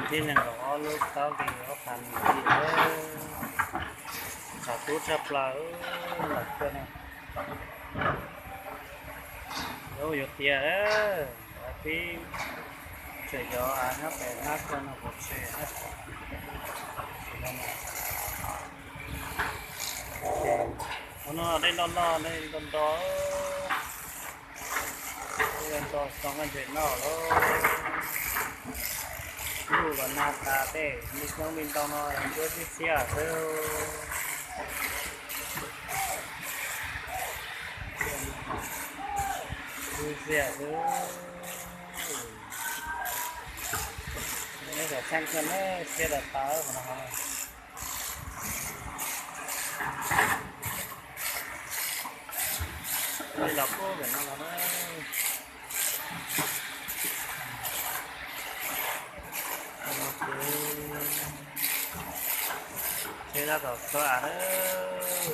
ເຮັດຫຍັງກໍເອົາລູກເຕົ້າດີ ເອົາພັນດີເດີ ສາທຸຊາບລາວເອີຍ ຫຼາຍຄົນນະ ໂອ້ ຢູ່ເຕຍເດີ ອາພີ ເສຍຢໍອານະ ແປນາຄົນນະ ໂອເຄນະ ໂອເຄ ໂອ້ ນະ ໄດ້ຫຼໍ່ໆ ໄດ້ຫຼໍ່ໆ ເອີ ເຮືອນກໍສອງອັນເປັນນອກໂລ ຢູ່ລະໜ້າຕາເດ້ ມີເຄື່ອງບິນຕ້ອງນ້ອຍ ເພື່ອຊິເສຍເດີ ເສຍເດີ ນີ້ກໍຊ່າງເພິ່ນເດີ ເສຍດາຕາເອີ ພວກເຮົາ ນີ້ລາວໂປ້ກັນເນາະ ໂອເຄ ເສຍແລ້ວກໍສະອາດເດີ.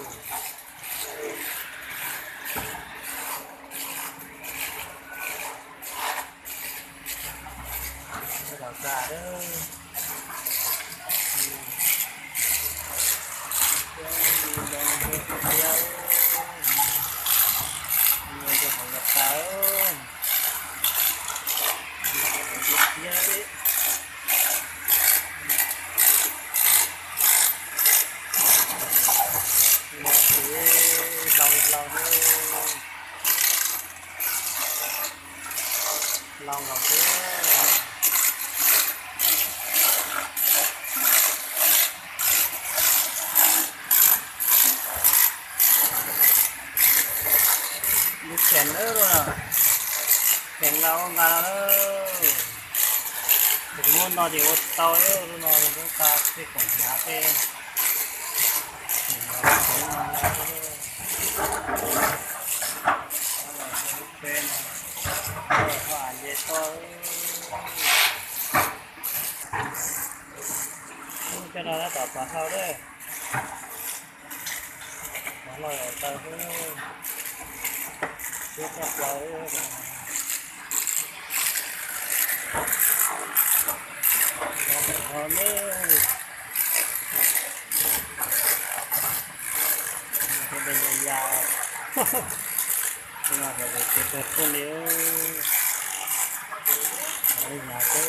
ເຈົ້າເດີ ລອງ ລອງເດີ. ລອງເອົາເດີ ລູກແຂນເດີ ແຂນລາວງາມເດີ ເປັນຫົວໜໍ່ທີ່ອົດເຕົາເດີ ໜໍ່ທີ່ຕ້ອງຕາກທີ່ຂົງຫາເອງ. ເປັນ ເອີ ເຂົາອ່ານເຢຕໍ່ ເຈົ້າໜ້າທີ່ຕອບປາເຮົາເດີ ມາລອຍເອົາເຕົາເດີ ເຮັດກັບເຮົາເດີ ເອົາເດີ. ເປັນໄລຍະຍາວ ເປັນວ່າກໍໄດ້ເກັບໄປພຸ້ນເດີ ໄລຍະຍາວເດີ.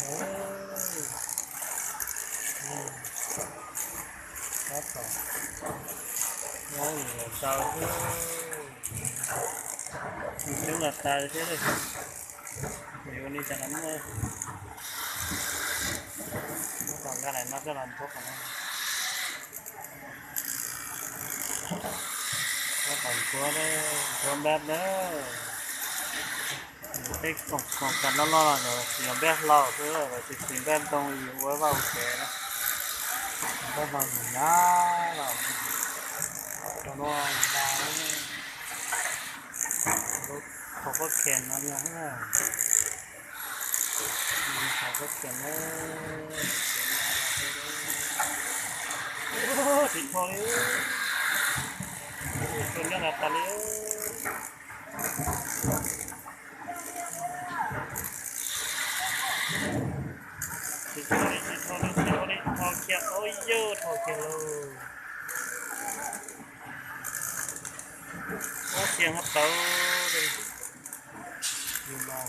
ໂອ້ຍ ຄັບ ໂອ້ຍ ເຊົາເດີ ມີເຖິງລາດຕາເດີ ຢູ່ນີ້ຈະນຳເດີ ຕ້ອງການໃຫ້ມາຕະຫຼອດພົບກັນນະ ມາຕອນຕົວເດີ ຕົວແບບເດີ. ເຕັກຂອງ ຂອງກັນລອດໆ ເດີ ສຽງແບບເລົ່າ ຄືວ່າຊິສຽງແບບຕ້ອງຢູ່ໄວ້ເວົ້າແກນະ ແບບເວົ້າຢູ່ນາ ເວົ້າຕົວນ້ອຍນາ ລົດເຂົາກໍແຂນນະ ເລື່ອງນະ ເຂົາກໍແຂນເດີ ໂອ້ ຕິດພໍເລີຍ ໂອ້ ຕົວນີ້ລະຕາເລີຍ. ໂອ້ຍ ໂອ້ຍ ໂອ້ຍ ໂອ້ຍ ໂອ້ຍ ໂອ້ ສຽງຮັບເຕົາເລີຍ ຢູ່ມາ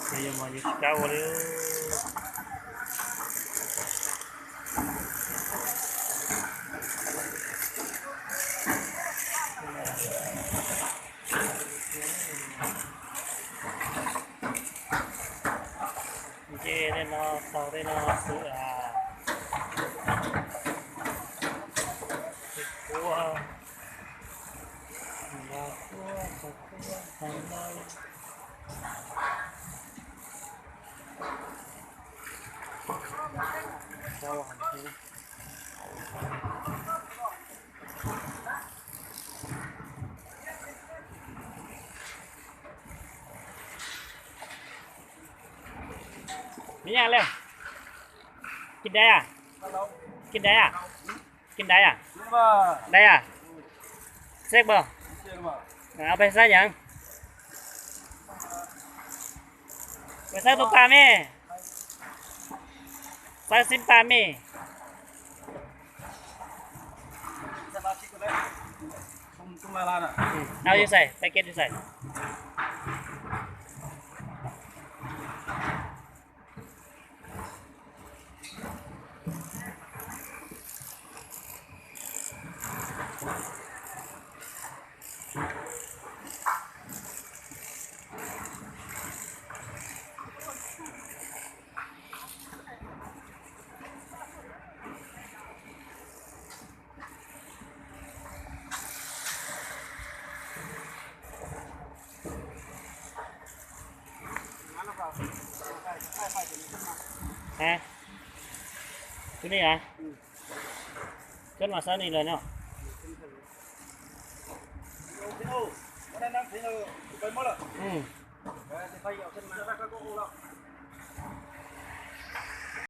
ເອີ ຢູ່ມາ ຢູ່ເກົ່າເລີຍ. ເຈເດ້ເນາະ ເຊົາເດ້ເນາະ ຊື້ອາ ເຮັດຄົວ ເຮັດຄົວ ເຮັດຄົວ ເຮັດຄົວ ເຊົາ ມີຫຍັງແລ້ວ? ກິນໄດ້ອະ? ກິນໄດ້ອະ? ໄດ້ອະ ໄດ້ອະ ເຊັກບໍ່ ເອົາໄປໃສ່ຫຍັງ ໄປໃສ່ຕົວປາແມ່ ໃສ່ຊິມປາແມ່ ອືມ ເອົາຢູ່ໃສ ໄປເກັບຢູ່ໃສ? ຮະ ໂຕນີ້ຫວາ? ອືມ ຂຶ້ນມາຊັ້ນນີ້ເລີຍເນາະ ອືມ.